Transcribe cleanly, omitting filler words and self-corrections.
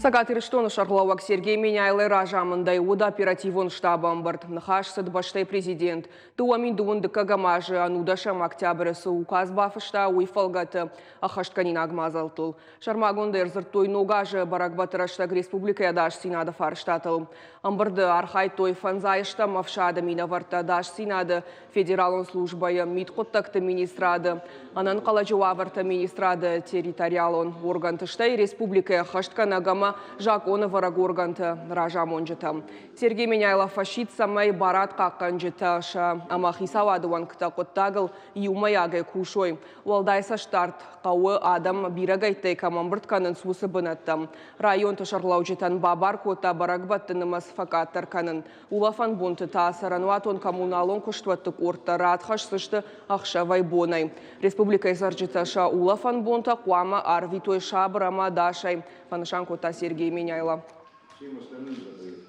Цӕгат Ирыстоны сӕргълӕууӕг Сергей Меняйлойы разамындӕй уыд оперативон штабы ӕмбырд. Ныхас цыд бӕстӕйы президент 2021 дыккӕгӕм азы ӕнудӕсӕм октябры цы указ бафыста, уый фӕлгӕты ӕххӕстгӕнинаг мадзӕлттыл. Сӕрмагондӕй ӕрдзырдтой ног азы бӕрӕгбӕтты рӕстӕг республикӕйы ӕдасдзинады фарстатыл. Ӕмбырды архайдтой фӕндзайӕстӕм ӕфсады минӕвӕрттӕ ӕдасдзинады федералон службӕйы, мидхъуыддӕгты министрады, ӕнӕнхъӕлӕджы уавӕрты министрады территориалон органты, стӕй республикӕйы ӕххӕстгӕнӕг ӕмӕ закъонӕвӕрӕг органты разамонджытӕ. Сергей Меняйло фӕсидт, цӕмӕй барадхъахъхъӕнджытӕ сӕ ӕмӕ хицауады уӕнгтӕ хъуыддагыл иумӕйагӕй кусой. Уӕлдай цӕстдард хъӕуы, адӕм бирӕгӕйттӕй кӕм ӕмбырд кӕнынц, уыцы бынӕттӕм. Районты сӕргълӕуджытӕн бабар кодта бӕрӕгбӕтты нымӕц фӕкъаддӕр кӕнын. Улӕфӕн бонты та цӕрӕнуатон-коммуналон куыстуӕтты къордтӕ рад хӕсдзысты ӕхсӕвӕй-бонӕй. Республикӕйы цӕрджытӕ сӕ улӕфӕн бонтӕ хъуамӕ арвитой сабыр ӕмӕ ӕдасӕй, фӕнысан кодта Сергей Меняйло.